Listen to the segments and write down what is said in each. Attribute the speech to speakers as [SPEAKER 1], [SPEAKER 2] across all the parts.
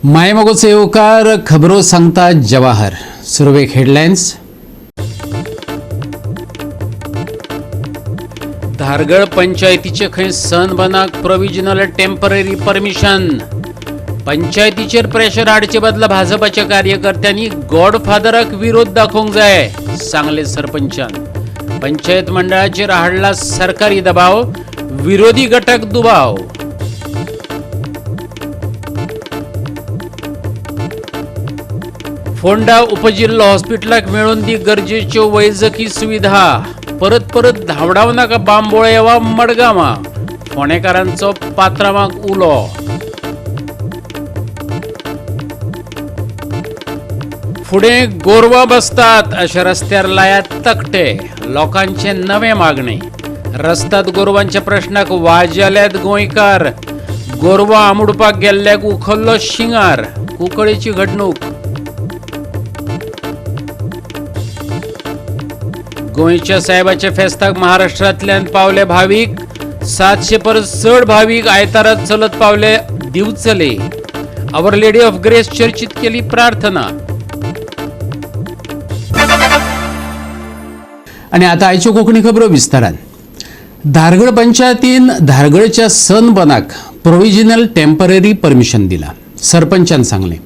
[SPEAKER 1] मायमोगोचे येवकार खबरो सांगता जवाहर. सुरवेक हेडलायन्स. धारगळ पंचायतीचे खंय सनबनाक प्रोविजनल टेम्पररी परमिशन. पंचायतीचेर प्रेशर हाडचे बदला भाजपाच्या कार्यकर्त्यांनी गॉडफादराक विरोध दाखोवंक जाय सांगले सरपंचान. पंचायत मंडळाचेर हाडला सरकारी दबाव, विरोधी गटाक दुबाव. फोंडा उपजिल्हो हॉस्पिटलाक मेळून दी गरजेच्यो वैजकी सुविधा. परत परत धांवडाव नाका बांबोळे वा मडगांवा. फोंडेकारांचो पात्रामाक उलो. फुडें गोरवां बसतात अशे रस्त्यार लायात तकटे, लोकांचे नवे मागणे. रस्ताद गोरवांच्या प्रश्नाक वाजेल्यात गोंयकार. गोरवां आमुडपाक गेल्ल्याक उखल्लो शिंगार. कुंकळेची घडणूक. गोंयच्या साहेबाच्या फेस्ताक महाराष्ट्रांतल्यान पावले भावीक. 700 परस चड भावीक आयतारा चलत पावले दिवचले. Our lady of grace चर्चीत केली प्रार्थना. आणि आता आयच्यो कोंकणी खबरो विस्तारान. धारगळ पंचायतीन धारगळच्या सनबनाक प्रोविजनल टेम्पररी परमिशन दिला. सरपंचान सांगलें,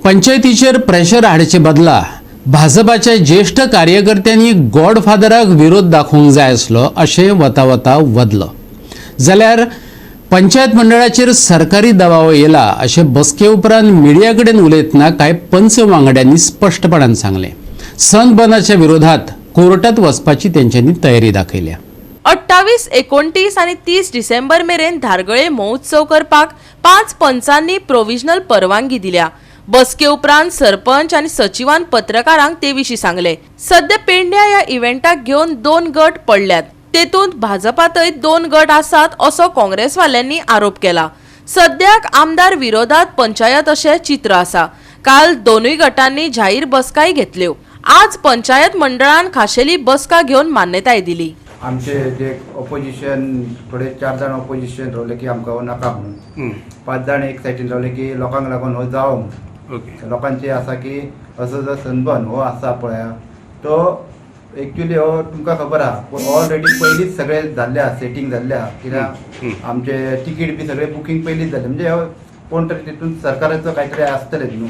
[SPEAKER 1] पंचायतीचेर प्रेशर हाडचे बदला भाजपाच्या ज्येश्ठ कार्यकर्त्यांनी गॉडफादराक विरोध दाखोवंक जाय आसलो अशें वता वता वदलो. जाल्यार पंचायत मंडळाचेर सरकारी दबाव येयला अशें बसके उपरांत मिडिया कडेन उलयतना कांय पंच वांगड्यांनी स्पश्टपणान सांगलें. सनबनाच्या विरोधात कोर्टात वचपाची तेंच्यांनी तयारी दाखयल्या.
[SPEAKER 2] 28, 29 आनी 30 डिसेंबर मेरेन धारगळे महोत्सव करपाक 5 पंचांनी प्रोविजनल परवानगी दिल्या. बसके उपरांत सरपंच आनी सचिवान पत्रकारांक ते विशीं सांगले. सद्या पेडण्या ह्या इव्हेंटाक घेवन 2 गट पडल्यात. तेतूंत भाजपातय 2 गट आसात असो काँग्रेसवाल्यांनी आरोप केला. सद्याक आमदार विरोधात पंचायत अशें चित्र आसा. काल दोनूय गटांनी जाहीर बसकाय घेतल्यो. आज पंचायत मंडळान खाशेली बसका घेवन मान्यताय दिली.
[SPEAKER 3] आमचे जे ऑपोजिशन थोडे 4 जाण ऑपोजिशन रावले की आमकां हो नाका म्हणून, 5 जाण एक सायडीन रावले की लोकांक लागून हो जावो म्हणून. लोकांचे आसा की असो जो सनबर्न हो आसा पळया तो एक्चुअली हो तुमकां खबर आहा ऑलरेडी पयलींच सगळे जाल्ले आहा, सेटींग जाल्ले आहा. कित्याक आमचे तिकीट बी सगळे बुकींग पयलींच जाल्ले, म्हणजे हो कोण तरी तितून सरकाराचो कांय तरी आसतलें न्हू.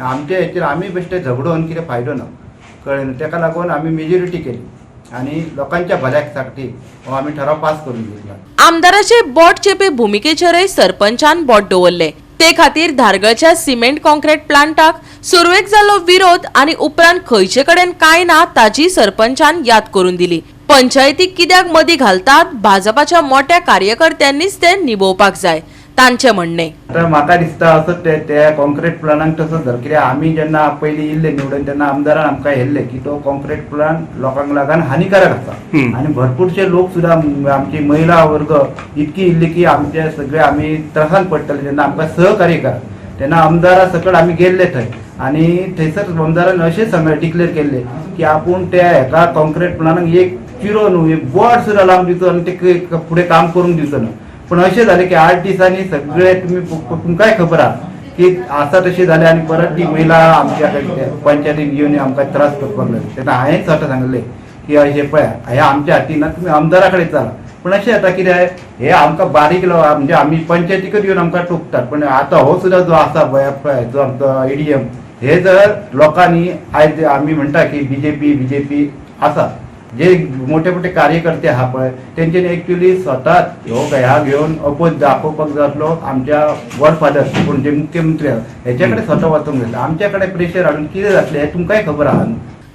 [SPEAKER 3] आमचे हेचेर आमी बेश्टे झगडोन कितें फायदो ना, कळ्ळें न्हू. तेका लागून आमी मेजॉरिटी केली आनी लोकांच्या भल्यासाठी हो आमी ठराव पास करून घेतला.
[SPEAKER 2] आमदाराचे बोट चेपे भुमिकेचेरय सरपंचान बोट दवरले. ते खातीर धारगळच्या सिमेंट कॉन्क्रीट प्लांटाक सुरवेक जाल्लो विरोध आनी उपरांत खंयचे कडेन कांय ना ताची सरपंचान याद करून दिली. पंचायती कित्याक मदीं घालतात, भाजपाच्या मोठ्या कार्यकर्त्यांनीच ते निभोवपाक जाय तांचें म्हणणें.
[SPEAKER 3] आतां म्हाका दिसता असो ते कॉन्क्रीट प्लानाक तसोच जालो. कित्याक आमी जेन्ना पयलीं इल्ले निवडून तेन्ना आमदारान आमकां हेल्ले की तो कॉन्क्रीट प्लान लोकांक लागून हानिकारक आसा आनी भरपूरशे लोक सुद्दां आमची महिला वर्ग इतकी इल्ली की आमचे सगळे आमी त्रासान पडटले तेन्ना आमकां सहकार्य करा. तेन्ना आमदारा सकट आमी गेल्ले थंय आनी थंयसर आमदारान अशें सांगलें, डिक्लेर केल्ले की आपूण त्या हेका कॉन्क्रीट प्लानाक एक चिरो न्हू एक बोट सुद्दां लावन दिवचो आनी ते फुडें काम करूंक दिवचो ना. पूण अशें जालें की 8 दिसांनी सगळे तुमी तुमकांय खबर आहा की आसा तशें जालें आनी परत ती महिला आमच्या पंचायतीन येवन आमकां त्रास करपाक लागली. तेन्ना हांवें स्वता सांगलें की अशें पळया हें आमच्या हातीन ना, तुमी आमदारा कडेन चला. पूण अशें जाता कितें हे आमकां बारीक म्हणजे आमी पंचायतीकच येवन आमकां टोकतात. पण आतां हो सुद्दां जो आसा पळय जो आमचो एडीएम हे जर लोकांनी आयज आमी म्हणटा की बीजेपी बीजेपी आसा, जे मोठे मोठे कार्यकर्ते आहा पळय तेंच्यांनी एक्चुअली स्वता हो ह्या घेवन अपोज दाखोवपाक जातलो. आमच्या गॉडफादर कोण जे मुख्यमंत्री आहा हेच्या कडेन स्वता वचूंक जाय. आमच्या कडेन प्रेशर हाडून कितें जातलें हें तुमकांय खबर आहा न्हू.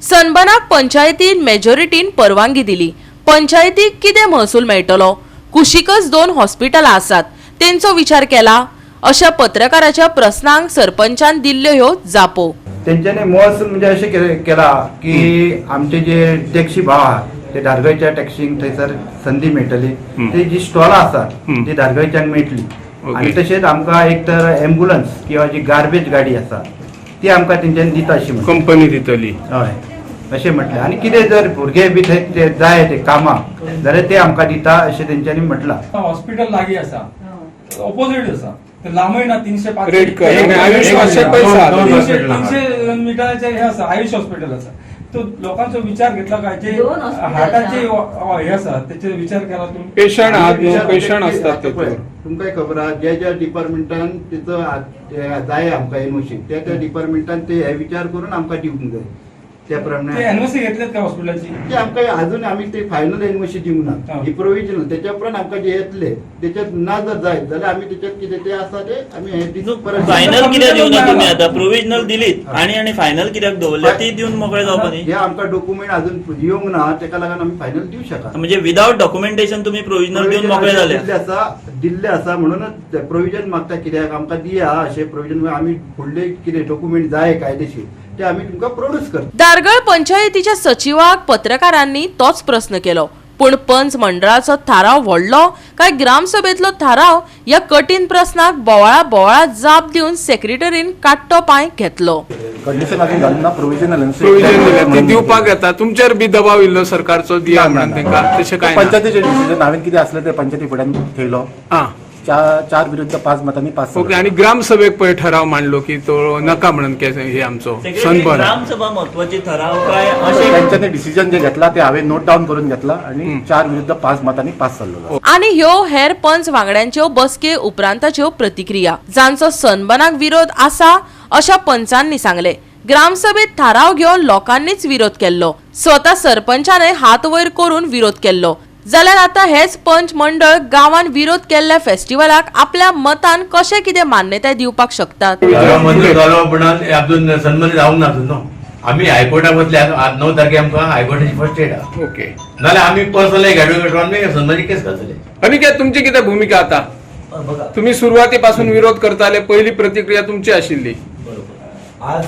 [SPEAKER 2] सनबनाक पंचायतीन मेजॉरिटीन परवानगी दिली. पंचायतीक कितें महसूल मेळटलो? कुशीकच 2 हॉस्पिटलां आसात, तेंचो विचार केला? अशा पत्रकाराच्या प्रस्नांक सरपंचान दिल्ल्यो ह्यो जापो.
[SPEAKER 3] तेंच्यांनी महसूल म्हणजे अशें केला की आमचे जे टॅक्सी भाव आहा ते धारगळच्या टॅक्सींक थंयसर संदी मेळटली, ती जी स्टॉलां आसात ती धारगळच्यान मेळटली आनी तशेंच आमकां एक तर एम्बुलन्स किंवा जी गार्बेज गाडी आसा ती आमकां तेंच्यांनी दिता अशी म्हणटा.
[SPEAKER 4] कंपनी दितली.
[SPEAKER 3] हय अशें म्हटलें. आनी कितें जर भुरगे बी थंय ते जाय ते कामाक जाल्यार ते आमकां दिता अशें तेंच्यांनी म्हटलां.
[SPEAKER 5] हॉस्पिटल लागीं आसा.
[SPEAKER 4] ऑपोजिट आसा ते लांबय ना 300-500
[SPEAKER 5] रेडकर आणि आयुष मातशें पयस आहा.
[SPEAKER 4] 300 मिटराचे हे आसा, आयुष हॉस्पिटल आसा. तो लोकांचो विचार घेतला काय जे
[SPEAKER 6] दोन hospital
[SPEAKER 4] हार्टाचे
[SPEAKER 6] आसा.
[SPEAKER 4] हे आसा तेचे विचार केला तुम्ही?
[SPEAKER 5] पेशंट आहात न्हू,
[SPEAKER 3] विचार
[SPEAKER 5] पेशंट
[SPEAKER 3] ते-
[SPEAKER 5] असतात
[SPEAKER 3] आता पळय,
[SPEAKER 5] तेतूर.
[SPEAKER 3] तुमकांय खबर आहा ज्या ज्या डिपार्टमेंटान तेचो जाय आमकां एनओसी त्या त्या डिपार्टमेंटान ते हे विचार करून आमकां दिवंक जाय त्या
[SPEAKER 4] ते
[SPEAKER 3] प्रमाणे.
[SPEAKER 4] एनओसी घेतलेत का हॉस्पिटलाची?
[SPEAKER 3] ते आमकां अजून आमी ते फायनल एनओसी दिवंक ना,
[SPEAKER 4] हा.
[SPEAKER 3] ही प्रोविजनल. त्याच्या उपरांत आमकां जे येतले त्याच्यात ना जर जायत जाल्यार आमी त्याच्यात कितें ते आसा ते आमी हे परत
[SPEAKER 7] फायनल कित्याक दिवना तुमी आतां? प्रोविजनल दिलीत आणि आणि फायनल कित्याक दवरल्या? ती दिवन मोकळे जावपा न्ही.
[SPEAKER 3] हे आमकां डॉक्युमेंट अजून येवंक ना, तेका लागून आमी फायनल दिवं शकना.
[SPEAKER 7] म्हणजे विदाउट डॉक्युमेंटेशन तुम्ही प्रोविजनल दिवन मोकळे जाले.
[SPEAKER 3] दिल्ले आसा, दिल्ले आसा म्हणूनच प्रोविजन मागता कित्याक आमकां दिया अशें प्रोविजन, आमी फुडले कितें डॉक्युमेंट जाय कायदेशीर ते आमी तुमकां प्रोड्यूस करता.
[SPEAKER 2] धारगळ पंचायतीच्या सचिवाक पत्रकारांनी तोच प्रस्न केलो, पूण पंच मंडळाचो थाराव व्हडलो काय ग्रामसभेतलो थाराव ह्या कठीण प्रस्नाक बोवाळा बोवाळा जाप दिवन सेक्रेटरीन काट्टो पांय घेतलो.
[SPEAKER 8] कंडिशन अजून घालून ना, प्रोविजनल.
[SPEAKER 5] प्रोविजन दिल्या ती दिवपाक येता. तुमचेर बी दबाव इल्लो सरकारचो दिया म्हणून तेंका, तशें काय ना?
[SPEAKER 8] पंचायतीचे डिसिजन हांवें कितें आसलें ते पंचायती फुड्यान थेयलो.
[SPEAKER 5] आं
[SPEAKER 8] 4 विरुद्ध 5 मतांनी पास.
[SPEAKER 5] ओके. आणि ग्रामसभेक पळय ठराव मांडलो की तो नका म्हणून हे आमचो
[SPEAKER 7] सेक्रेटरी,
[SPEAKER 5] सनबर्न.
[SPEAKER 7] ग्रामसभा म्हत्वाची ठराव काय अशें?
[SPEAKER 8] तेंच्यांनी डिसिजन जे घेतला ते हांवें नोट डावन करून घेतला आणि 4 विरुद्ध 5 मतांनी पास जाल्लो.
[SPEAKER 2] आनी ह्यो हेर पंच वांगड्यांच्यो बसके उपरांताच्यो प्रतिक्रिया. जांचो सनबनाक विरोध आसा अशा पंचांनी सांगले, ग्रामसभेत थाराव घेवन लोकांनीच विरोध केल्लो, स्वता सरपंचानय हात वयर करून विरोध केल्लो. जाल्यार आतां हेच पंच मंडळ गांवान विरोध केल्ल्या फेस्टिवलाक आपल्या मतान कशें कितें मान्यताय दिवपाक शकतात?
[SPEAKER 9] ठराव मंजूर जालो म्हणून अजून सन्मान जावंक ना अजून न्हू. आमी हायकोर्टाक वतले. आज 9 तारखे आमकां हायकोर्टाची फर्स्ट डेट आहा. नाल्यार आमी पर्सनल एक एडवोकेट आमी सन्मानाची केस घालतले.
[SPEAKER 5] अनिकेत, तुमची कितें भूमिका आता?
[SPEAKER 10] बघा,
[SPEAKER 5] तुम्ही सुरुवातीपासून विरोध करताले, पहिली प्रतिक्रिया तुमची आशिल्ली.
[SPEAKER 10] बरोबर. आज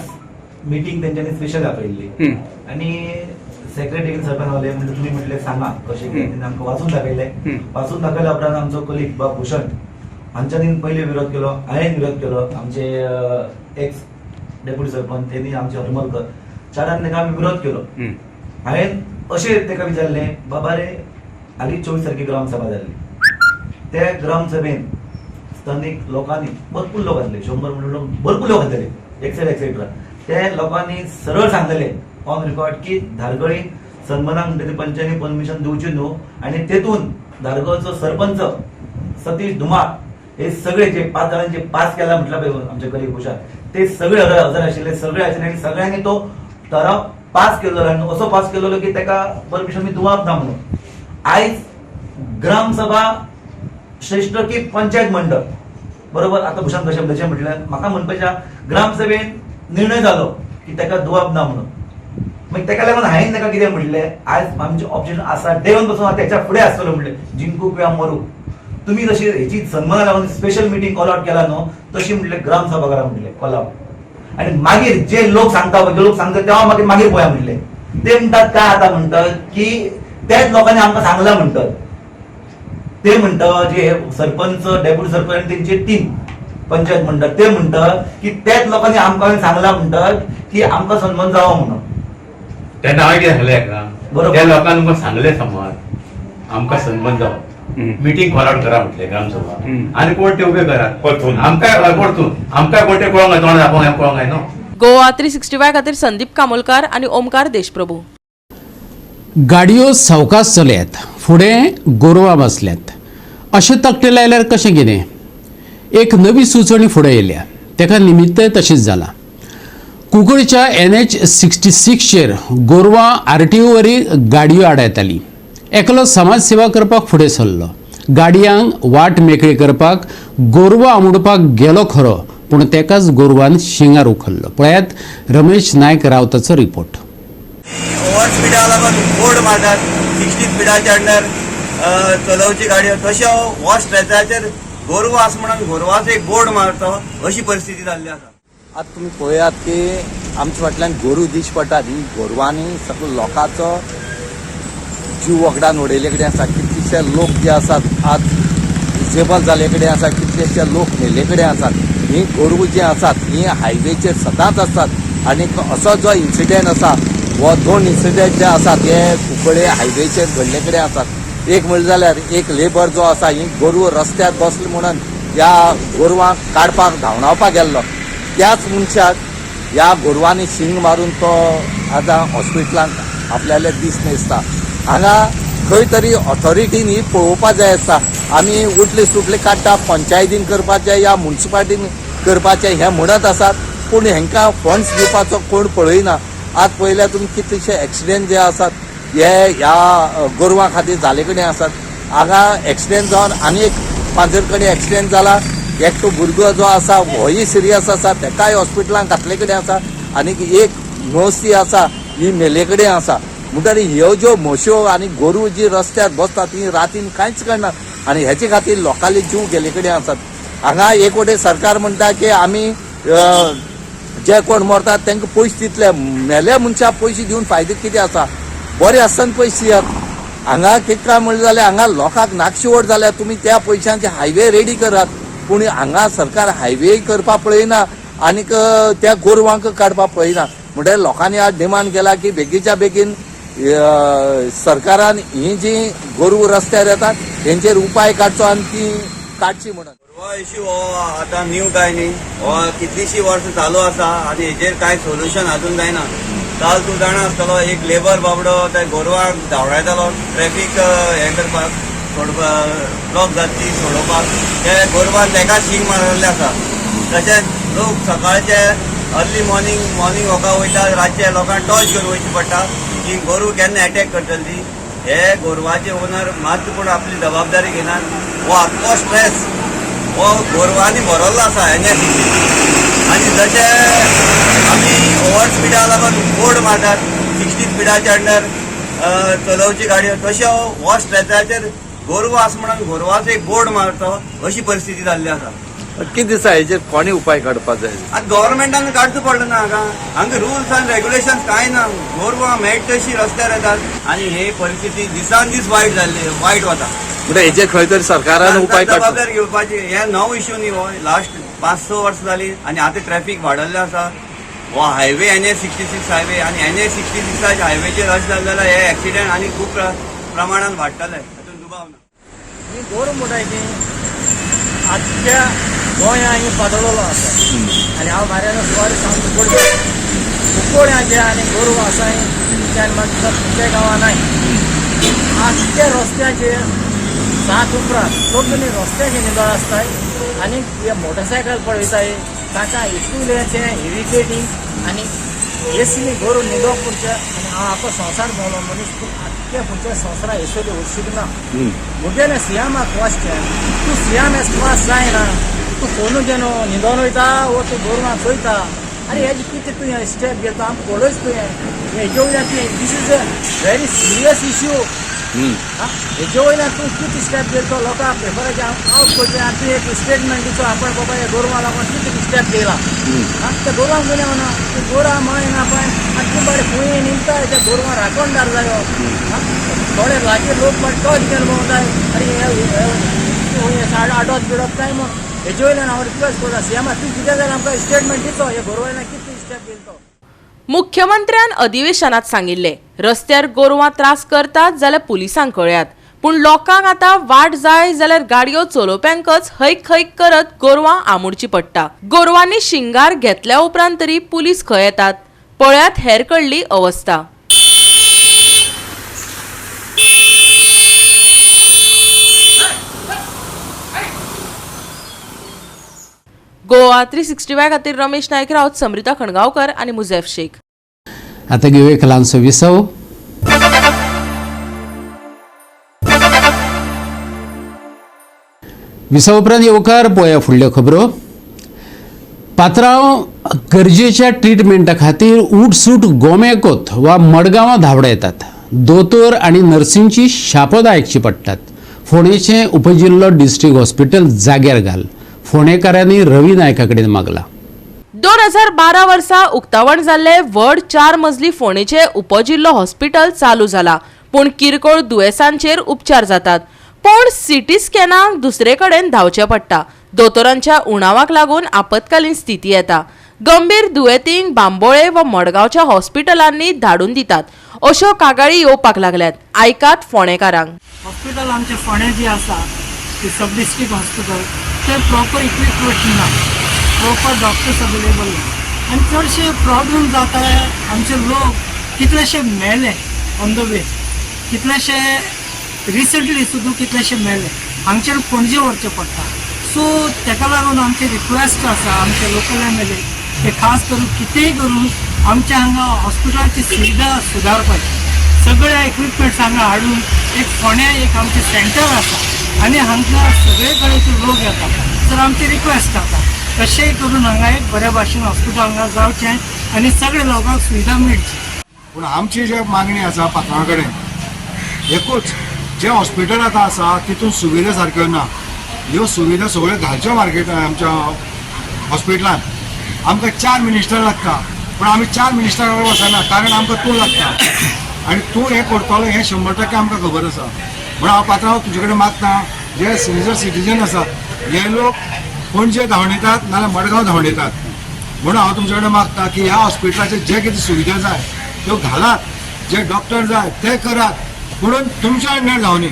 [SPEAKER 10] मिटींग तेंच्यांनी स्पेशल आपयल्ली आणि सेक्रेटरी सरपंच आले म्हणजे तुम्ही म्हटले सांगा कशें कितें. तेणी आमकां वाचून दाखयलें. वाचून दाखयल्या उपरांत आमचो कलीग बाब भूषण हांच्यांनी पयले विरोध केलो, हांवें विरोध केलो, आमचे एक्स डेप्युटी सरपंच तेणी, आमचे हरमलकर, चारान ताका आमी विरोध केलो. हांवें अशें ताका विचारलें, बाबा रे, हालीं 24 तारखे ग्रामसभा जाल्ली, त्या ग्रामसभेन स्थानीक लोकांनी, भरपूर लोक आसले, 100 म्हणून लोक, भरपूर लोक आसलेले, एक्सेट्रा एक्सेट्रा, ते लोकांनी सरळ सांगलेले ऑन रिकॉर्ड की धारगळी सन्मानाक म्हणटा ते पंचांनी परमिशन दिवची न्हू. आनी तेतून धारगळचो सरपंच सतीश धुमाळ हे सगळे जे 5 जाणांचे पास केला म्हटलं पळय आमच्या कलीग भूषण, ते सगळे हजर आशिल्ले, सगळे आशिल्ले आनी सगळ्यांनी तो ठराव पास केल्लो आनी असो पास केलेलो की ताका परमिशन मी दुबाब ना म्हणून. आयज ग्रामसभा श्रेष्ठ की पंचायत मंडळ? बरोबर. आता भूषण कशें जशें म्हटलें, म्हाका म्हणपाचें आहा, ग्रामसभेन निर्णय जालो की ताका दुबाब ना म्हणून, मागीर ताका लागून हांवें ताका कितें म्हटलें, आयज आमचें ऑप्शन आसा, डे वन पासून तेच्या फुडें आसतलो म्हटलें, जिंकू किंवा मरू. तुमी जशी हेची सन्माना लागून स्पेशल मिटींग कॉल आउट केला न्हू, तशी म्हटलें ग्रामसभा करा म्हटलें कॉल आउट, आनी मागीर जे लोक सांगता पळय, जे लोक सांगता तेव्हा मागीर मागीर पळया म्हटलें. ते म्हणटात काय आता म्हणटात की त्याच लोकांनी आमकां सांगलां म्हणटात. ते म्हणटा जे सरपंच, डेप्युटी सरपंच आनी तेंचे टीम पंचायत म्हणटात, ते म्हणटात की त्याच लोकांनी आमकां सांगलां म्हणटात की आमकां सन्मान जावो म्हणून.
[SPEAKER 9] तेन्ना हांवें कितें सांगलें हेका?
[SPEAKER 10] बरोबर.
[SPEAKER 9] त्या लोकांक तुमकां सांगलें समज आमकां सन्मान जावो, मिटींग कॉल आउट करा म्हटलें ग्रामसभा आनी कोण ते उबे करात
[SPEAKER 11] परतून.
[SPEAKER 9] आमकां परतून आमकां कोण ते कळोंक जाय, तोंड दाखोवंक कळोंक जाय न्हू.
[SPEAKER 2] गोवा 365 खातीर संदीप कामोलकार आनी ओमकार देशप्रभू.
[SPEAKER 1] गाडयो सवकास चलयात, फुडें गोरवां बसल्यात अशें तकटे लायल्यार कशें कितें? एक नवी सुचोवणी फुडें येयल्या, तेका निमित्तय तशेंच जालां. कुंकळच्या एनएच 66चेर गोरवां आरटीओ वरी गाडयो आडायताली. एकलो समाज सेवा करपाक फुडें सरलो, गाडयांक वाट मेकळी करपाक गोरवां आमुडपाक गेलो खरो, पूण तेकाच गोरवान शिंगार उखल्लो. पळयात रमेश नायक रावताचो रिपोर्ट.
[SPEAKER 12] ओव्हर स्पिडा लागून बोर्ड मारतात 60 स्पिडाच्या अंडर चलोवची गाडी, तशें हो स्ट्रेचाचेर गोरवां आसा म्हणून गोरवाचो एक बोर्ड मारता, अशी परिस्थिती जाल्ली आसा.
[SPEAKER 13] आतां तुमी पळयात की आमच्या फाटल्यान गोरू दिश्टी पडटात. ही गोरवांनी सगळो लोकांचो जीव वखदान उडयले कडेन आसा. कितलेशे लोक जे आसात आज डिसेबल जाल्ले कडेन आसा, कितलेशे लोक मेल्ले कडेन आसात. ही गोरवां जी आसात ही हायवेचेर सदांच आसतात आनी असो जो इन्सिडेंट आसा, हो दोन इन्सिडेंट जे आसात हे कुंकळे हायवेचेर घडले कडेन आसात. एक म्हणलें जाल्यार एक लेबर जो आसा, ही गोरवां रस्त्यार बसले म्हणून ह्या गोरवांक काडपाक धांवडावपाक गेल्लो त्याच मनशाक ह्या गोरवांनी शिंग मारून तो आतां हॉस्पिटलांत आपल्याले दीस मेजता. हांगा खंय तरी ऑथॉरिटीन ही पळोवपा जाय आसता. आमी उठले सुटले काडटा, पंचायतीन करपाचें या मुन्सिपाल्टीन करपाचें हें म्हणत आसात, पूण हेंकां फंड्स दिवपाचो कोण पळयना. आज पळयल्यार तुमी कितलेशे एक्सिडेंट जे आसात हे ह्या गोरवां खातीर जाले कडेन आसात. हांगा एक्सिडेंट जावन आनी एक पांजर कडेन एक्सिडेंट जाला, एकटो भुरगो जो आसा होय सिरियस आसा, तेकाय हॉस्पिटलांत घातले कडेन आसा आनी एक नर्स जी आसा ही मेले कडेन आसा. म्हणटकीर ह्यो ज्यो म्हश्यो आनी गोरू जी रस्त्यार बसता ती रातीन कांयच कळना आनी हेचे खातीर लोकांले जीव गेले कडेन आसात. हांगा एक वटेन सरकार म्हणटा की आमी जे कोण मरतात तांकां पयशे दितले, मेल्या मनशाक पयशे दिवन फायदो कितें आसा? बरें आसतना पयशे दियात. हांगा कितें काय म्हणलें जाल्यार हांगा लोकांक नाकशिवट जाल्यार तुमी त्या पयशांचे हायवे रेडी करात, पूण हांगा सरकार हायवे करपाक पळयना आनीक त्या गोरवांक काडपाक पळयना. म्हणटकीर लोकांनी आज डिमांड केला की बेगीच्या बेगीन सरकारान ही जी गोरवां रस्त्यार येतात हेंचेर उपाय काडचो आनी ती काडची म्हणून.
[SPEAKER 12] गोरवां इश्यू हो आतां न्यू काय न्ही, हो कितलींशीं वर्सां चालू आसा आनी हेजेर कांय सोल्युशन अजून जायना. काल तूं जाणा आसतलो एक लेबर बाबडो त्या गोरवांक धांवडायतालो ट्रॅफीक हें करपाक, सोडपाक, ब्लॉक जाता ती सोडोवपाक, ते गोरवान तेका शींग मारलेले आसा. तशेंच लोक सकाळचे अर्ली मॉर्निंग मॉर्निंग वॉका वयता, रातचे लोकांक टॉर्च घेवन वयची पडटा की गोरू केन्ना एटॅक करतली ती. हे गोरवाचे ओनर मात पूण आपली जबाबदारी घेनात. हो आख्खो स्ट्रेस हो गोरवांनी भरल्लो आसा एन एच 60. आनी जशे आमी ओवर स्पिडा लागून बोर्ड मारतात 60 स्पिडाच्या अंडर चलोवची गाडी, तशें हो स्ट्रेचाचेर गोरवां आसा म्हणून गोरवाचो एक बोर्ड मारचो अशी परिस्थिती जाल्ली आसा.
[SPEAKER 13] कितें दिसा हेचेर कोणी उपाय काडपाक जाय?
[SPEAKER 12] आतां गव्हर्मेंटान काडचो पडलो ना हांगा. हांगा रुल्स आनी रेग्युलेशन्स कांय ना. गोरवां मेळटा तशी रस्त्यार येतात आनी ही परिस्थिती दिसान दीस वायट जाल्ली, वायट वता.
[SPEAKER 13] म्हणजे हेचेर खंय तरी सरकारान उपाय काडचो.
[SPEAKER 12] जबाबदारी घेवपाची. हे नवो इश्यू न्ही हो, लास्ट 5-6 वर्सां जाली आनी आतां ट्रॅफीक वाडल्लें आसा. हो हायवे NH 66 highway आनी NH 66 हायवेचेर अशें जालें जाल्यार हे एक्सिडेंट आनी खूब प्रमाणान वाडटले, हातूंत दुबाव ना.
[SPEAKER 6] ही गोरू म्हणटाय ती आख्ख्या गोंया ही पातळलो आसा आनी हांव मार्यानो सुवारी सावन कुंकळ्ळे कुंकळ्याचे आनी गोरू आसाय त्यान म्हाका दिसता तुमच्या गांवां नाय. आख्ख्या रस्त्याचेर 7 उपरांत सगळीं रस्त्याचेर निदळ आसताय आनी हे मोटरसायकल पळयताय तांकां इतलें इरिटेटींग आनी एसली गोरू न्हिदोवप पुरचें. आनी हांव आख्खो संवसार भोंवलो मनीस, पूण आख्ख्या खंयच्या संवसारा एसली उरशीक ना. मुगेलें सियामाक क्वेश्चन, तूं सियाम एस क्लास जायना, तूं फोनू घेवन न्हिदोन वयता वो तूं गोरवां चोयता? आरे हेजे कितें तुवें स्टेप घेता आमकां पळयच तुवें हेजे वयल्यान तुवें, this is a very serious issue. हेजे वयल्यान तूं कितें स्टेप घेतलो? लोकांक पेपराचेर आवट करचें आनी तूं एक स्टेटमेंट दिचो आपण बाबा हे गोरवां लागून कितें स्टेप घेयला. त्या गोरवांक गुन्यांव ना, तूं गोरवां माय ना पाय आनी तूं बरें खंय न्हिदताय? त्या गोरवां राखणदार जायो. थोडे लागीं लोक पण टॉर्च घेवन भोंवताय, आरे हे आडत बिडत काय म्हूण. हेजे वयल्यान हांव रिक्वेस्ट करता सीएमा, तूं कितें जाल्यार आमकां स्टेटमेंट दिचो हे गोरवां वयल्यान कितें स्टेप घेतलो.
[SPEAKER 2] मुख्यमंत्र्यान अधिवेशनात सांगिल्ले रस्त्यार गोरवां त्रास करतात जाल्यार पुलिसांक कळयात, पूण लोकांक आतां वाट जाय जाल्यार गाडयो चलोवप्यांकच हैक हैक करत गोरवां आमुडची पडटा. गोरवांनी शिंगार घेतल्या उपरांत तरी पुलीस खंय येतात? पळयात हेर कडली अवस्था. गोवा 365 खातीर रमेश नायक राऊत, समृता खणगांवकर आनी मुझेफ शेख.
[SPEAKER 1] आता घेऊ एक ल्हानसो विसव. विसव उपरांत येवकार पळोवया फुडल्यो खबरो. पात्रांव गरजेच्या ट्रिटमेंटा खातीर उठसूट गोमेकोत वा मडगांवां धांवडायतात. दोतोर आनी नर्सींची शापोद आयकची पडटात. फोंडेचें उपजिल्लो डिस्ट्रिक्ट हॉस्पिटल जाग्यार घाल, फोंडेकारांनी रवी नायका कडेन मागला.
[SPEAKER 2] 2012 वर्सा उक्तावण जाल्ले व्हड 4 मजली फोंडेचे उपजिल्लो हॉस्पिटल चालू जाला, पूण किरकोळ दुयेंसांचेर उपचार जातात, पूण सिटी स्कॅनाक दुसरे कडेन धांवचें पडटा. दोतोरांच्या उणावाक लागून आपत्कालीन स्थिती येता. गंभीर दुयेंतींक बांबोळे वा मडगांवच्या हॉस्पिटलांनी धाडून दितात अश्यो कागाळी येवपाक लागल्यात. आयकात फोंडेकारांक.
[SPEAKER 11] हॉस्पिटल आमचें फोंडें जी आसा ती सब डिस्ट्रिक्ट हॉस्पिटल
[SPEAKER 6] ते प्रॉपर इक्विपमेंट ना, प्रॉपर डॉक्टर्स अवेलेबल ना आनी चडशे प्रॉब्लम जाता. आमचे लोक कितलेशे मेले ऑन the way, कितलेशे रिसंटली सुद्दां कितलेशे मेले. हांगच्यान पणजे व्हरचें पडटा. सो तेका लागून आमचे रिक्वेस्ट आसा आमचे लोकल एम एल ए ते खास करून कितेंय करून आमच्या हांगा हॉस्पिटलाची सुविधा सुदारपाची, सगळे इक्विपमेंट्स हांगा हाडून एक फोंड्या एक आमचें सेंटर आसा आनी हांगा सगळे कडेचे लोक येतात. तर आमची रिक्वेस्ट आसा कशेंय करून हांगा एक बऱ्या भाशेन हॉस्पिटल हांगा जावचें आनी सगळे लोकांक सुविधा मेळची.
[SPEAKER 11] पूण आमची जे मागणी आसा पात्रांवा कडेन एकूच, जे हॉस्पिटल आतां आसा तितून सुविधा सारक्यो ना. ह्यो सुविधा सगळ्यो घालच्यो मार्केटान. आमच्या हॉस्पिटलान आमकां 4 मिनिस्टर लागता, पूण आमी 4 मिनिस्टरा कडेन वचना, कारण आमकां तूं लागता आनी तूं हें करतलो हें 100% आमकां खबर आसा. म्हणून हांव पात्रांव तुजे कडेन मागता, जे सिनियर सिटीजन आसात हे लोक पणजे धांवडयतात नाजाल्यार मडगांव धांवडयतात. म्हणून हांव तुमचे कडेन मागता की ह्या हॉस्पिटलाचे जे कितें सुविधा जाय त्यो घालात, जे डॉक्टर जाय ते करात, म्हणून तुमच्या अंडर जावनी.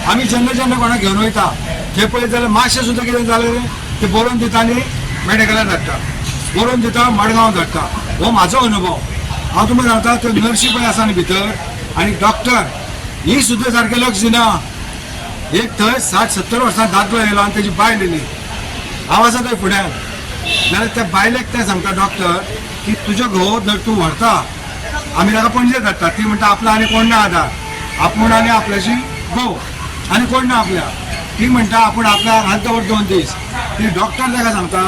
[SPEAKER 11] आमी जेन्ना जेन्ना कोणाक घेवन वयता ते पळयत जाल्यार मातशें सुद्दां कितें जालें ते बरोवन दिता आनी मेडिकलाक धाडटा, बरोवन दिता मडगांव धाडटा. हो म्हाजो अनुभव. हांव तुमकां सांगता, त्यो नर्शी पळय आसा न्ही भितर आनी डॉक्टर ही सुद्दां सारकें लक्ष दिना. एक थंय 60-70 वर्सां दादलो येयलो आनी तेजी बायल येयली, हांव आसा थंय फुड्यान, जाल्यार त्या बायलेक ते सांगता डॉक्टर की तुजो घोव जर तूं व्हरता आमी ताका पणजे धाडटा. ती म्हणटा आपला आनी कोण ना आदार, आपूण आनी आपल्याशी घोव आनी कोण ना आपल्या. ती म्हणटा आपूण आपल्या हात दवर 2 दीस. ती डॉक्टर ताका सांगता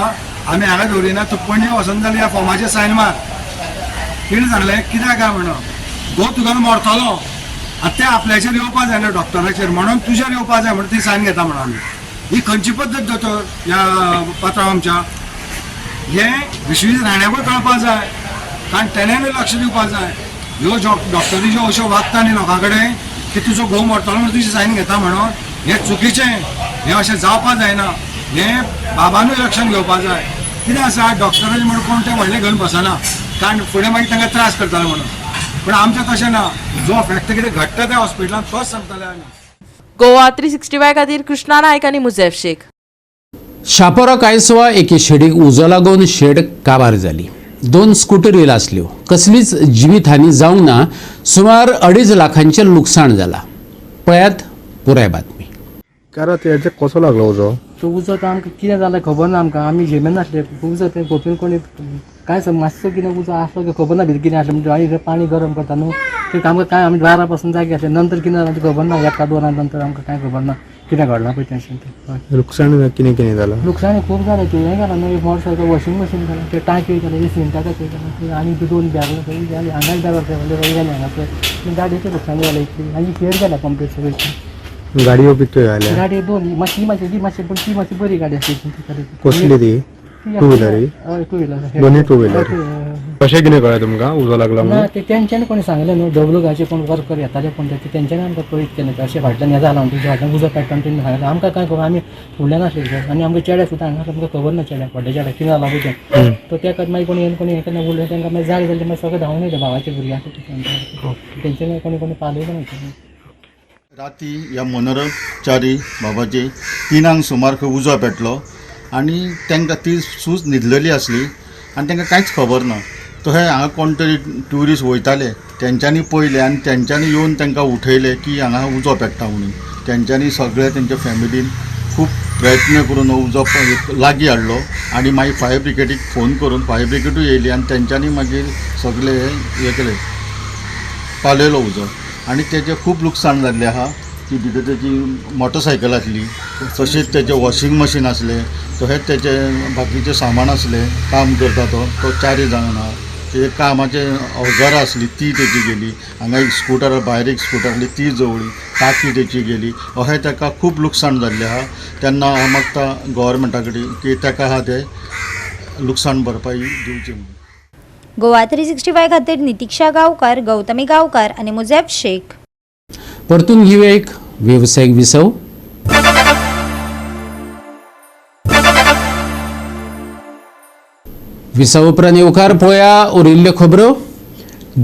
[SPEAKER 11] आमी हांगा दवरिना, तूं पणजे वचना जाल्यार ह्या फॉर्माचेर सायन मार. तिणें सांगलें कित्याक काय म्हणून, घोव तुगेलो मरतलो आनी ते आपल्याचेर येवपा जायना डॉक्टराचेर, म्हणून तुजेर येवपा जाय म्हणून ती सायन घेता म्हणून. आमी ही खंयची पद्दत दोतोर ह्या पात्रांव आमच्या? हें विश्वजीत राण्याकूय कळपा जाय, कारण तेणेनूय लक्ष दिवपा जाय. ह्यो डॉक्टरी ज्यो अश्यो वागता न्ही लोकां कडेन की तुजो घोव मरतलो म्हणून तुजी सायन घेता म्हणून, हें चुकीचें, हें अशें जावपा जायना. हें बाबानूय लक्षान घेवपा जाय. कितें आसा डॉक्टरांनी म्हणून कोण तें व्हडलें घेवन बसना, कारण फुडें मागीर तांकां त्रास करताले म्हणून. पूण आमचें तशें ना, जो फॅक्ट कितें घडटा त्या हॉस्पिटलांत तोच सांगताले आमी.
[SPEAKER 2] गोवा 365 खातीर कृष्णा नायक आनी मुझेफ शेख.
[SPEAKER 1] शापोरा कायसवा एके शेडीक उजो लागून शेड काबार जाली. 2 स्कुटरी आसल्यो, कसलीच जिवीत हानी जावंक ना. सुमार 2.5 लाखांचें लुकसाण जालां. पळयात पुराय बातमी.
[SPEAKER 14] हेजे कसो लागलो उजो?
[SPEAKER 4] तो उजो तो आमकां कितें जालें खबर ना. आमकां आमी झेमेन नासले. उजो ते गोपीन कोणी कांय मातसो कितें उजो आसलो की खबर ना भितर कितें आसलें. म्हणजे आमी पाणी गरम करता न्हू ते आमकां कांय आमी दारा पासून जागे आसले. नंतर कितें जालें खबर ना. 1-2 नंतर आमकां कांय खबर ना कितें घडलां पळय तें. तें
[SPEAKER 14] लुकसाण कितें कितें जालां?
[SPEAKER 4] लुकसाण खूब जालें. तें हें घालां न्हू, एक मोटरसायकल, वॉशींग मशीन घालां, ते टांकी घालें, ते सिंटाकाचें घालां आनी 2 बॅग सगळी जाली. हांगाच बॅग सगळी गेली हांगासर. गाडयेचें लुकसाण जालें इतली आनी फेर गेल्या कंप्लीट सगळी.
[SPEAKER 14] गाडयो कितल्यो जाल्या?
[SPEAKER 4] गाडी 2, मातशी मातशी ती मातशी, पूण ती मातशी बरी गाडी आसली.
[SPEAKER 14] कसली ती? टू व्हिलरी?
[SPEAKER 4] हय, टू व्हिलर.
[SPEAKER 14] दोन्ही टू व्हिलर. कशें कितें कळ्ळें तुमकां उजो लागला
[SPEAKER 4] ना
[SPEAKER 14] म्हणून?
[SPEAKER 4] ते तेंच्यांनी कोणी सांगलें न्हू, डब्लू गाचे कोण वर्कर येताले कोण ते तेंच्यांनी आमकां कळीत केलें अशें फाटल्यान हें जालां तुज्या फाटल्यान उजो पेट्टा तेणी सांगलें. आमकां कांय खबर, आमी फुडल्यान आसले सर आनी आमकां चेडे सुद्दां हांगा आमकां खबर ना चेड्याक व्हडल्या चेड्याक कितें जालां पळय तें. तो त्या खातीर मागीर कोणी येवन कोणी हें केन्ना उरलें तांकां मागीर जाग जाली, मागीर सगळें धांवून येयले भावाचे भुरगे आसा तेंच्यांनी कोणी कोणी पालयलें मागीर.
[SPEAKER 15] राती ह्या मनोरम च्यारी बाबाचे 3 सुमार खंय उजो पेटलो आनी तांकां ती सूज न्हिदलेली आसली आनी तांकां कांयच खबर ना. तशें हांगा कोण तरी ट्युरिस्ट वयताले तेंच्यांनी पळयलें आनी तेंच्यांनी येवन तांकां उठयलें की हांगा उजो पेट्टा म्हणून. तेंच्यांनी सगळे तेंच्या फॅमिलीन खूब प्रयत्न करून हो उजो लागीं हाडलो आनी मागीर फायर ब्रिगेडीक फोन करून फायर ब्रिगेडूय येयली आनी तेंच्यांनी मागीर सगळे हें केलें, पालयलो उजो. आनी तेजें खूब लुकसाण जाल्लें आहा की भितर तेजी मोटरसायकल आसली, तशेंच तेजें वॉशींग मशीन आसलें, तशेंच तेजें बाकीचें सामान आसलें. काम करता तो तो 4 जाणां आहा, ते कामाचें अवजारां आसली ती तेजी गेली. हांगा एक स्कुटर, भायर एक स्कुटर आसली ती जवळी, टाकी तेची गेली. अशें ताका खूब लुकसाण जाल्लें आहा. तेन्ना हांव मागता गव्हर्मेंटा कडेन की ताका आहा तें लुकसाण भरपाई दिवची म्हणून.
[SPEAKER 16] गोवा 365 खातीर नितिक्षा गांवकार, गौतमी गांवकार आनी मुझेफ शेख.
[SPEAKER 1] परतून घेऊया एक वेवसायीक विसव. विसव उपरांत येवकार पळोवया उरिल्ल्यो खबरो.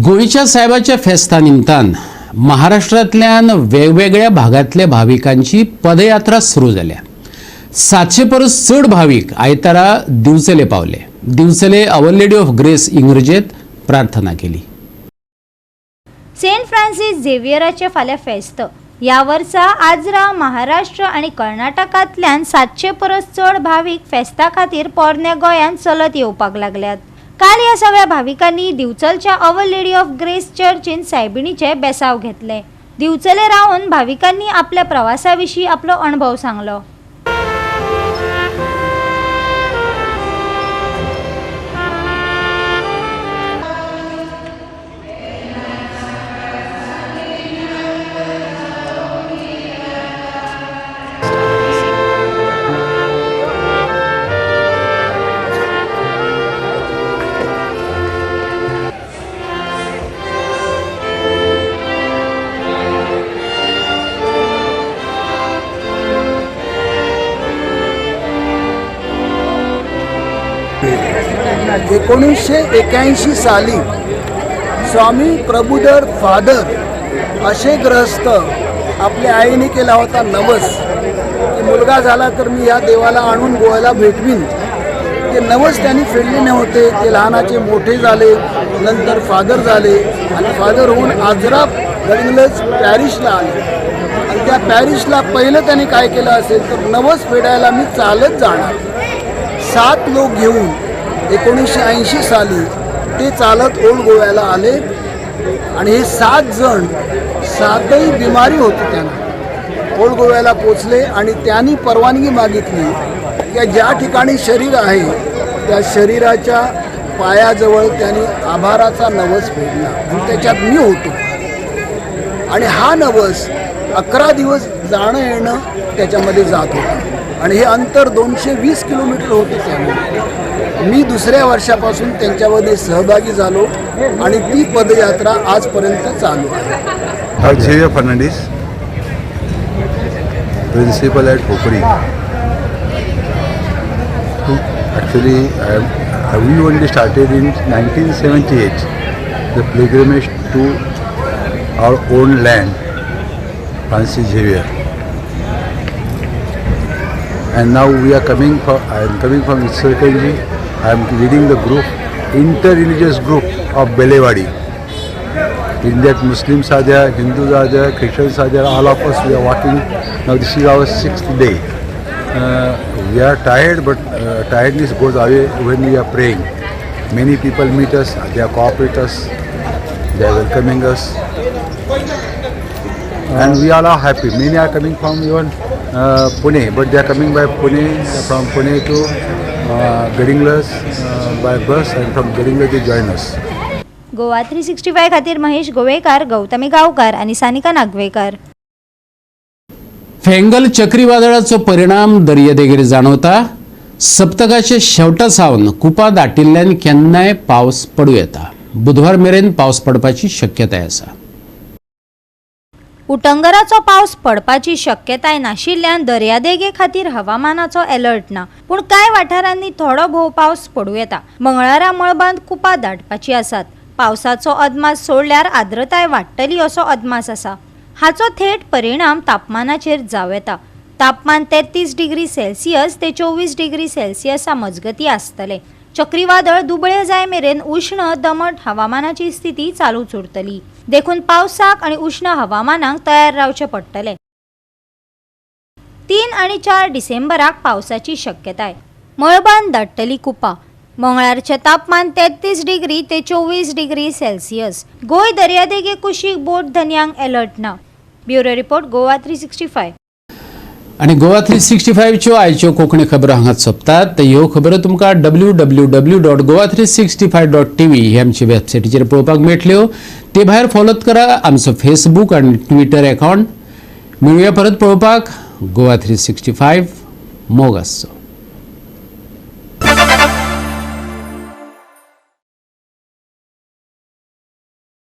[SPEAKER 1] गोंयच्या साहेबाच्या फेस्ता निमतान महाराष्ट्रांतल्यान वेगवेगळ्या भागांतल्या भाविकांची पदयात्रा सुरू जाल्या. 700 परस चड भावीक आयतारा दिवचले पावले. दिवचले our lady of grace इंग्रजेत प्रार्थना केली.
[SPEAKER 16] सेंट फ्रांसीस झेवियराचे फाल्यां फेस्त. ह्या वर्सा आजरा, महाराष्ट्र आनी कर्नाटकांतल्यान 700 परस चड भावीक फेस्ता खातीर पोरण्या गोंयांत चलत येवपाक लागल्यात. काल ह्या सगळ्या भाविकांनी दिवचलच्या our lady of grace चर्चीन सायबिणीचे बेसाव घेतले. दिवचले रावन भाविकांनी आपल्या प्रवासा विशीं आपलो अणभव सांगलो.
[SPEAKER 17] Hey, 1981 साली स्वामी प्रभुधर फादर असे ग्रहस्थ आपल्या आईने केला होता नवस की मुलगा झाला तर मी या देवाला आणून गोव्याला भेटवीन. ते नवस त्यांनी फेडले नव्हते. ते लहानाचे मोठे झाले, नंतर फादर झाले आणि फादर होऊन आजरा गडिंग्लज पॅरिसला आले. आणि त्या पॅरिसला पहिलं त्यांनी काय केलं असेल तर नवस फेडायला मी चालत जाणार. 7 लोक घेऊन 1980 साली ते चालत ओल्ड गोव्याला आले आणि हे 7 जण, 7ही बिमारी होती त्यांना, ओल्ड गोव्याला पोचले आणि त्यांनी परवानगी मागितली की ज्या ठिकाणी शरीर आहे त्या शरीराच्या पायाजवळ त्यांनी आभाराचा नवस फेडला आणि त्याच्यात मी होतो. आणि हा नवस 11 दिवस जाणं येणं त्याच्यामध्ये जात होतं आणि हे अंतर 220 किलोमीटर होते. त्यामुळे मी दुसऱ्या वर्षापासून त्यांच्यामध्ये सहभागी झालो आणि ती पदयात्रा आजपर्यंत चालू आहे.
[SPEAKER 18] Xavier Fernandes, principal at Khopoli. Actually we only started in 1978 the pilgrimage to our own land, Francis Xavier. And now we are coming from, I am coming from Ichalkaranji. I am leading the group, inter-religious group of Belewadi. In that Muslims are there, Hindus are there, Christians are there, all of us we are walking. Now this is our 6th day. We are tired, but tiredness goes away when we are praying. Many people meet us, they are cooperate us, they are welcoming us. And we all are happy. Many are coming from even Pune, but they are coming by Pune, from Pune to Gadhinglaj by bus, and from Gadhinglaj they join us.
[SPEAKER 16] Goa 365 खातीर महेश गोवेकार, गौतमी गावकार आणि Sanika Nagwekar.
[SPEAKER 1] Fengal चक्रीवादळाचो परिणाम दर्यादेगेर जाणवता. सप्तकाचे शेवटा सावन कुपां दाटिल्ल्यान केन्नाय पावस पडूं येता. बुधवार मेरेन पावस पडपाची शक्यताय आसा.
[SPEAKER 16] उटंगराचो पावस पडपाची शक्यताय नाशिल्ल्यान दर्यादेगे खातीर हवामानाचो अलर्ट ना, पूण कांय वाठारांनी थोडो भोव पावस पडूं येता. मंगळारा मळबांत कुपां दाटपाची आसात. पावसाचो अदमास सोडल्यार आर्द्रताय वाडटली असो अदमास आसा. हाचो थेट परिणाम तापमानाचेर जावं येता. तापमान 33 डिग्री सेल्सियस ते 24 डिग्री सेल्सियसा मजगती आसतले. चक्रीवादळ दुबळे जाय मेरेन उष्ण दमट हवामानाची स्थिती चालूच उरतली. देखून पावसाक आनी उष्ण हवामानाक तयार रावचें पडटलें. 3 आनी 4 डिसेंबराक पावसाची शक्यताय. मळबान दाट्टली कुपां. मंगळारचें तापमान 33 डिग्री ते 24 डिग्री सेल्सियस. गोंय दर्यादेगे कुशीक बोट धनयांक अलर्ट ना. Bureau report, Goa 365.
[SPEAKER 1] आनी गोवा 365च्यो आयच्यो कोंकणी खबरो हांगाच सोंपतात. तर ह्यो खबरो तुमकां www.goa365.tv ही आमची वेबसायटीचेर पळोवपाक मेळटल्यो. ते भायर फॉलो करा आमचो फेसबूक आनी ट्विटर अकावंट. मेळुया परत पळोवपाक गोवा 365. मोग आसचो.